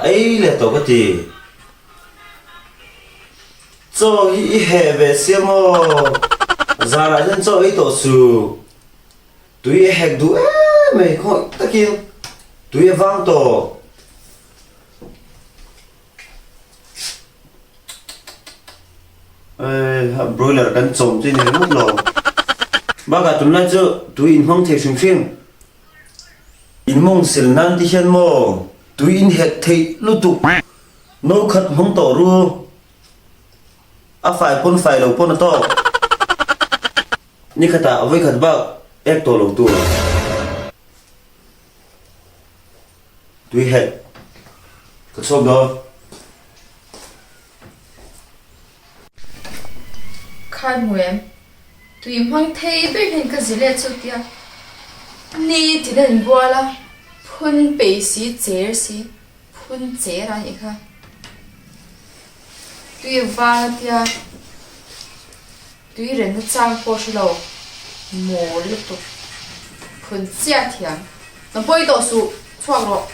ei leh tawh ka ti. Chaw hi i heh ve sia maw? Zanah hian chaw ei tawh suh. Tui a hek duh em mai khawih takin tui a vang tawh. Broiler kan chawm chu ni ringawt lo. Bakah tunlai chu tui in hmang thei hrim hrim. In mawng sil nan ti hian maw tui in hek theih lutuk. No khat hmang tawh ru. A fai pawn fai lo pawn a tawk. Ni khatah vawikhat bak ek tawh lo tur. Tui hek. Ka chhuak dawn. Khai hmu em? Tui hmang thei ber hian ka zi let chu tia. Ni tin a inbual a, phun pei si cher si, phun cher a nih kha. Tui a vang a tia. Tui renna chang pawh hre lo mawl lutuk phun chiah thiam. Na pawi tawh suh, chhuak rawh.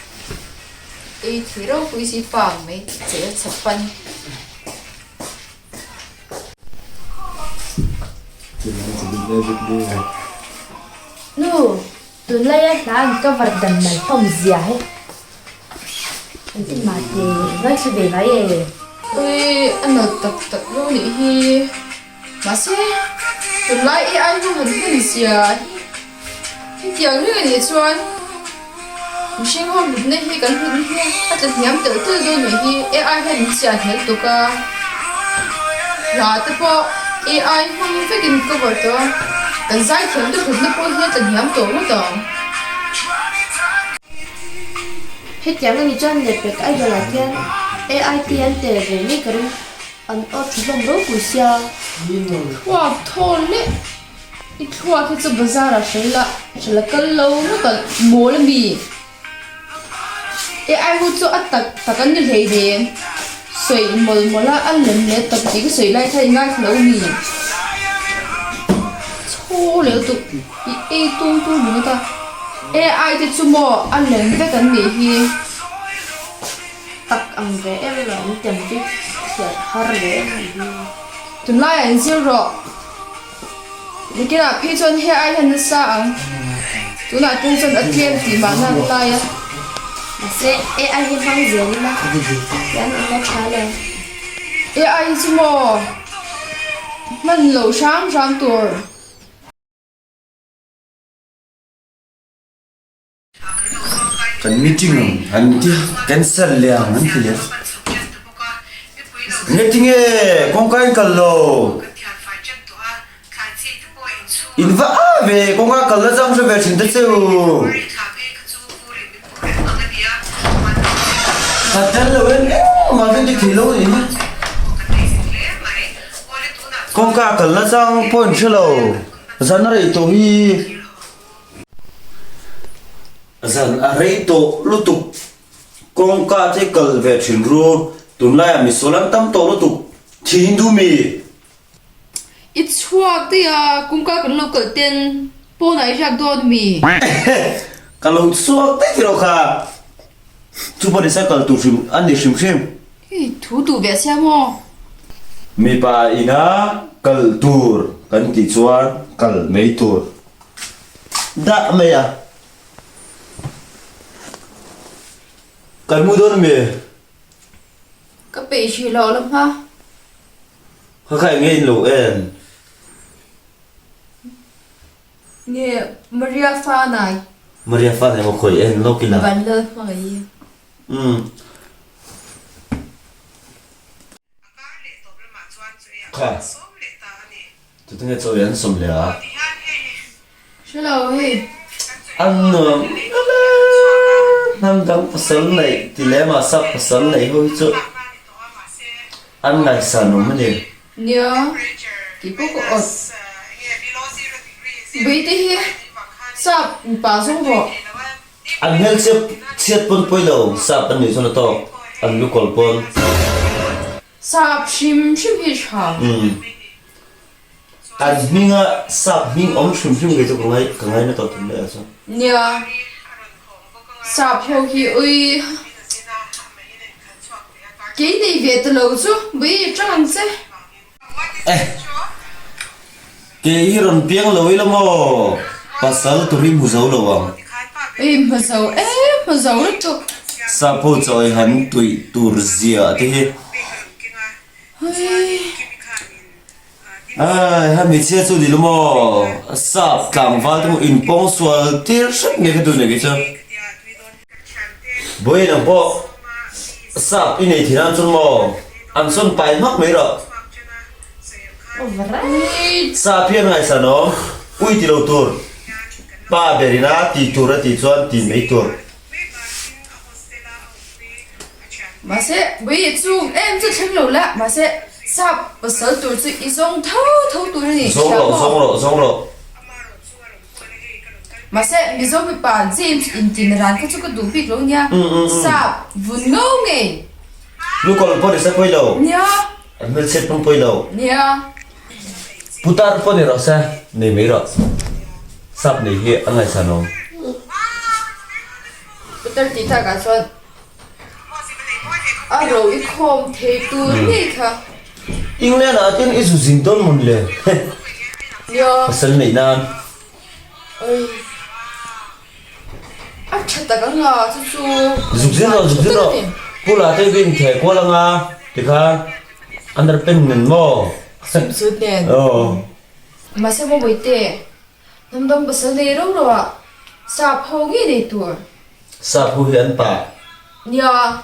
Ei thei ropui si pa mai chel chhe pan. Nu, tunlaia hla an cover dan mai hlawm zia he. An ti mah te ngaithla ve ngai e. Ui, a nalh tak tak lo nih hi. Mahse, tunlai AI ho han hman zia hi hetiang reng a nih chuan mihring ho hlutna hi kan hlutna hi a tla hniam telh telh dawn nih hi. AI hian min chiah hnel tuk a, hla te pawh AI hmang vekin cover tawh a, kan zaithiam te hlutna pawh hi a tla hniam tawh ngawt ang. Hetiang a ni chuan lehpek Idol ah hian AIT an tel ve ngei ka ring, an aw tha hlawm ropui sia. Thluak thawn leh i thluak hi chu bazar ah hrel la, hrel a kal lo ngawt ang mawl a mi. AI ho chu a tak tak an ni hlei ve, sawi mawlh mawlh a a lem leh tawp tih ka sawi lai kha i ngaithla lo mi. Chhaw leh lutuk i ei tum tur ringawt a. AI te chu maw a lem vek an nih hi. Tak ang ve em lo an tem chu hriat har ve em a ni. Tunlaiah in zir rawh. Nikinah phei chuan he ai hian nasa ang. Tunah te chuan a tlem tih mahna an lai a. Mahse AI hi hmang zel ila hian an la tha lo. AI hi chu maw hman lo hram hram tur. Kan meeting an ti cancel leh ang an ti leh. Nge tinge kawngka in kal lo? In va a ve kawngka kal la chang hre ve thin ta che u. Ka tel lo em engmah chu ti thei lo a ni hi. Kawngka kal la chang pawh in hre lo. Zan a rei tawh hi. Zan a rei tawh lutuk. Kawngka te kal ve thin ru. Tunlaiah misual an tam tawh lutuk. Thi Hindu mi. I chhuak daih a, kawngka kan lo kal ten pawnah i riak dawn mi? Ka lo chhuak daih tiraw kha. Chu pawh nisa kal tur hrim a ni hrim hrim. Hei thu duh ve sia maw? Mipa ina kal tur kan tih chuan kal mai tur. Dah mai a. Kal mu dawn mi? Ka peih hrih loh la hma. Kha kha eng nge in lo en? Nge Maria fa nai. Maria fa nai maw khawi en lawk ila. Van lal hmangaih hi. Umm. Kha. Tute nge chawi an sawm leh a? Hre lo hei. An nuam hle. Hnam dang pasal neih ti lem ah sap pasal neih ho hi chu an ngaihsan awm a ni. Nia, tih pawh ka awt. Beite hi sap mipa zawng rawh. An hmelchhe chhiat pawn pawi lo, sap an nih chuan a tawk, an lu kawl pawn. Sap hrim hrim hi tha. Umm. An hminga sap hming awm hrim hrim ngei chu ka ngai ka ngai na tawh thum leh a chuan. Nia. Sap ho hi ui. Kei nei ve ta lo chu bui i tang ang che. Eh! Kei hi rawn piang lo ila maw? Pasal tur hi hmu zo lo ang. Ei hmu zo e, hmu zo lutuk. Sapho chawi han tuih tur zia te hi. Hei. Ai, ha hmeichhia chu ni lo maw? Sap tlangval te maw inpawng sual tir hrep nge ka duh nei kei chu. Vawiin ang pawh sap i nei thei nan chuan maw an sawn pai hmak mai rawh. Sap hi an ngaihsan awm, ui ti lo tur, pa ber ina ti tur a tih chuan ti mai tur. Mahse, vawiin chung em chu thleng lo la, mahse sap pasal tur chu i zawng tho tho tur a ni. Zawng rawh, zawng rawh, zawng rawh. Mahse, Mizo mipa James intin ran kha chu ka duh bik lo nia, sap vun ngo ngei. Lukawl pawh ni se pawi lo. Nia. An hmelchhiat pawn pawi lo. Nia. Putar pawh ni rawh se, nei mai rawh. Sap nei hi a ngaihsan awm. Putar tih takah chuan a ro i khawm thei tur ngei kha. England ah tin i zu zin dawn mawn le. Nia. Pasal neih nan. Oi. A tha tak anga chu chu. Zuk zin rawh zuk zin rawh. Pula te vin theh kual anga tikhan underpant nen maw. Swimsuit nen. Aw. Mahse maw Bawihte, hnamdawng pasal nei ro ro ah sap ho ngei nei tur. Sap ho hi an pa. Nia,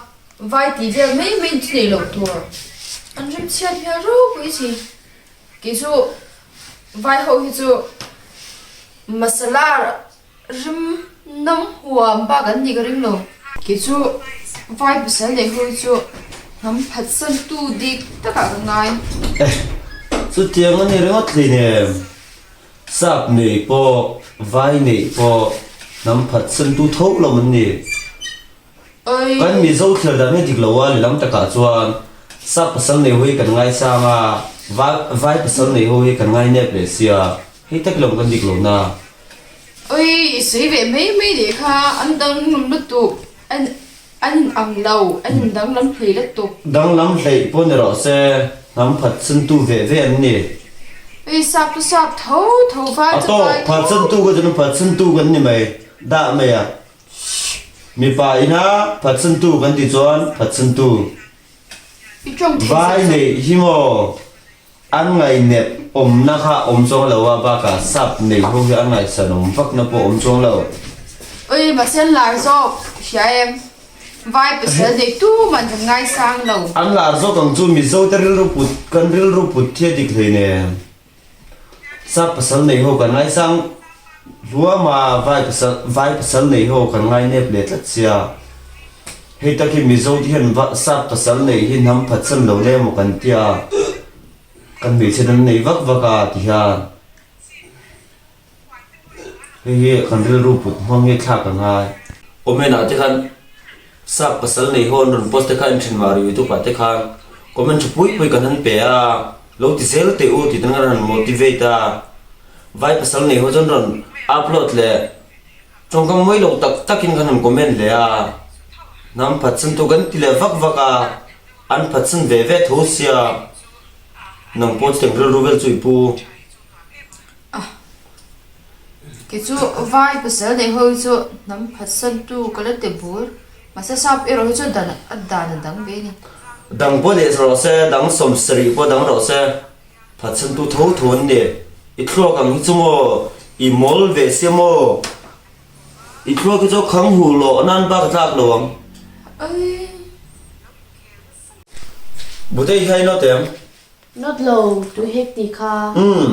vai tih vel mai mai chu nei loh tur. An rimchhiat hmel ropui si. Kei chu vai ho hi chu masala rim nam huam bak an nih ka ring lo. Kei chu vai pasal nei ho hi chu hnam phatsan tu dik takah ka ngai. Eh, chutiang a ni ringawt hleinem. Sap nei pawh, vai neih pawh hnam phatsan tu tho lo an ni. Kan Mizo thlir dan hi dik lo a, lehlam takah chuan sap pasal nei ho hi kan ngaisang a, vai pasal nei ho hi kan ngainep leh sia, hei tak lawm kan dik lo na. Oi, i sawi ve mai mai leh kha an danglam lutuk. An in ang lo, an in danglam hlei lutuk. Danglam hleih pawh ni rawh se, hnam phatsantu ve ve an ni. Hei sap chu sap tho tho vai chu vai tho. A tawk, phatsantu ka chuan phatsantu kan ni mai, dah mai a. Mipa ina phatsantu kan tih chuan phatsantu. I tawng thei Vai neih hi maw? An ngaihnep awmna kha awm chuang lo a, bakah sap nei ho hi an ngaihsan awm vakna pawh awm chuang lo. Ui, mahse an lar zawk, hria em? Vai pasal nei tuman kan ngaisang lo. An lar zawk ang chu Mizo te rilru put, kan rilru put hi a dik hleinem. Sap pasal nei ho kan ngaisang hluam a, vai pasal, vai pasal nei ho kan ngainep leh tlat sia. Hei tak hi Mizo te hian va sap pasal neih hi hnam phatsan lo le maw kan tia kan hmeichhe an nei vak vak a ti hian hei hi kan rilru put hmang hi thlak a ngai. Comment ah te khan sap pasal nei ho an rawn post te kha en thin mah ri youtube ah te khan comment tha pui pui kan han pe a lo ti zel teh u tih te an rawn motivate a vai pasal nei ho chuan rawn upload leh Tawngkam mawi lo tak takin kan han comment leh a, hnam phatsan tu kan ti leh vak vak a, an phatsan ve ve tho sia, nang pawh chuteng rilru vel chu i pu. Kei chu vai pasal nei ho hi chu hnam phatsan tu ka la ti bur, mahse sap erawh hi chu dan a dan a dang ve a ni. Dang pawh nei rawh se, dang sawmsarih pawh dang rawh se. Phatsantu tho tho an ni. I thluak ang hi chu maw i mawl ve sia maw? I thluak hi chu khang hu lawh nan bak a tlak lo ang. Butei hi a inawt em? Nawt lo, tui hek tih kha. Umm,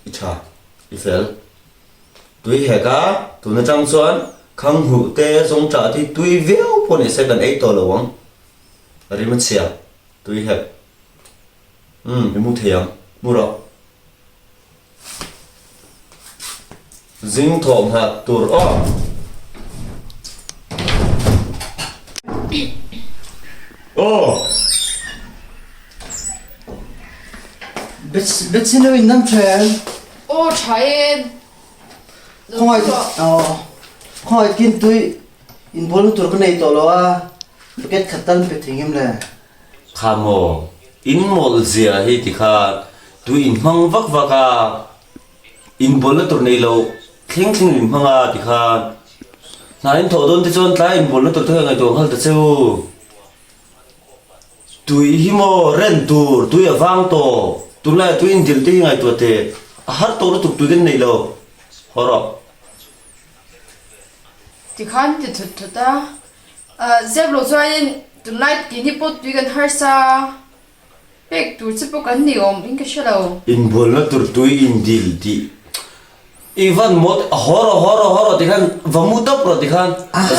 i tha, i fel. Tui hek a, tun atang chuan khang huh te zawng tah te hi tui viau pawh ni se kan ei tawh lo ang. Rim a chhia, tui hek. Umm, i mu thei ang. Mu rawh. Zing thawh nghah tur aw. Aw. Betsy nu in nan ṭhen. Aw ṭha e. Khawngaih aw khawngaih kin tui inbualna tur ka nei tawh lo a, bucket khat tal pe thei ngem le. Kha maw, in mawlh zia hi ti khan tui in hmang vak vak a, in bawlna tur nei lo thleng thleng in hmang a ti khan hna in thawh dawn te chuan tlai in bawlna tur te kha ngaihtuah nghal ta che u. Tui hi maw ren tur, tui a vang tawh, tunlaiah tui in dil te hi ngaihtuah teh, a har tawh lutuk tui kan nei lo, haw rawh. Tikhan ti thut thut a, Zep lo chuanin tunlai tini pawh tui kan harsa pek tur che pawh kan ni awm in ka hre lo. Inbualna tur tui indil tih i van mawt a haw rawh haw rawh haw rawh tikhan va mu tawp rawh tikhan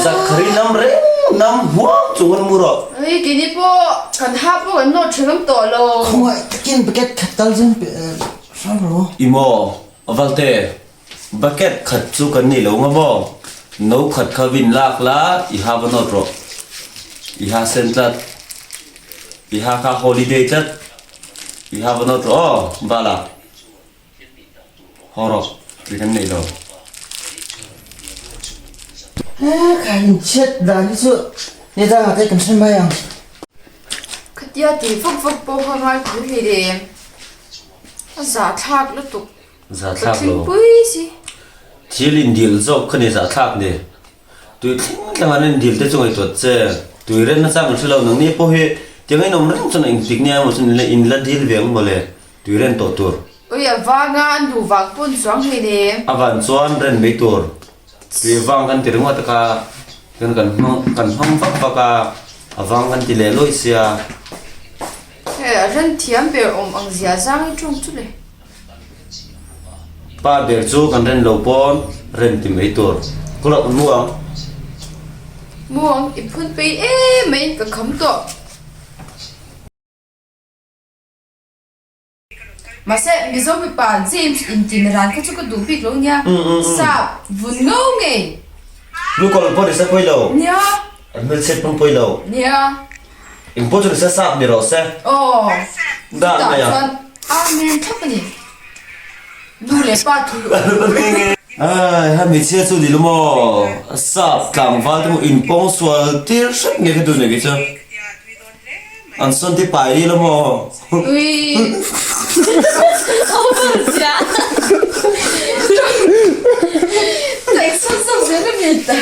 zakhari nam reng nam huam chung an mu rawh. Hei keini pawh kan ha pawh kan nawt tha ngam tawh lo. Khawngaih takin bucket khat tal chuan pe hram rawh. I maw Valte Bucket khat chu kan nei lo nga maw? No khat kha vin lak la, i ha va nawt rawh. I ha sen tlat. I ha kha holiday tlat. I ha va nawt rawh aw, Bala. Haw rawh, ri kan nei lo. He kha inchhiat dan hi chu nidangah te kan hre mai ang. Khatia tih vak vak pawh kha ngai thu hlei leh a zahthlak lutuk. Zahthlak lo. Thil indil zawk kha ni zahthlak ni. Tui thleng thleng an indil te chu ngaihtuah che. Tui ren nachang an hre lo nang ni pawh hi tiang in awm reng chuan engtik nia emaw chuan in la dil ve ang mawle tui ren tawh tur. Ui a vanga an duh vang pawn chuang hlei ne. A van chuan ren mai tur. Tui a vang kan ti ringawt a kha chuan kan hmang kan hmang vak vak a, a vang kan ti leh lawih sia. Hei a ren thiam ber awm ang zia zang i tawng chu le. Pa ber chu kan ren lo pawn ren ti mai tur. Ku loh mu ang. Mu ang i phun pei em mai ka kham tawh. Mahse Mizo mipa James intin ran kha chu ka duh bik lo nia. Sap vun ngau ngei. Lukawlh pawh ni se pawi lo. Nia. An hmelchhiat pawn pawi lo. Nia. Eng pawh chu ni se sap ni rawh se. Aw. Dah mai a. Chutah chuan Amen thlap a ni. Nu leh pa thu. Ai ha hmeichhia chu ni lo maw? Sap tlangval te maw inpawng sual tir hrep nge ka duh nei kei chu. An sawn te pai rih lo maw? Ui. Ka insawn zawk zel a ni ta.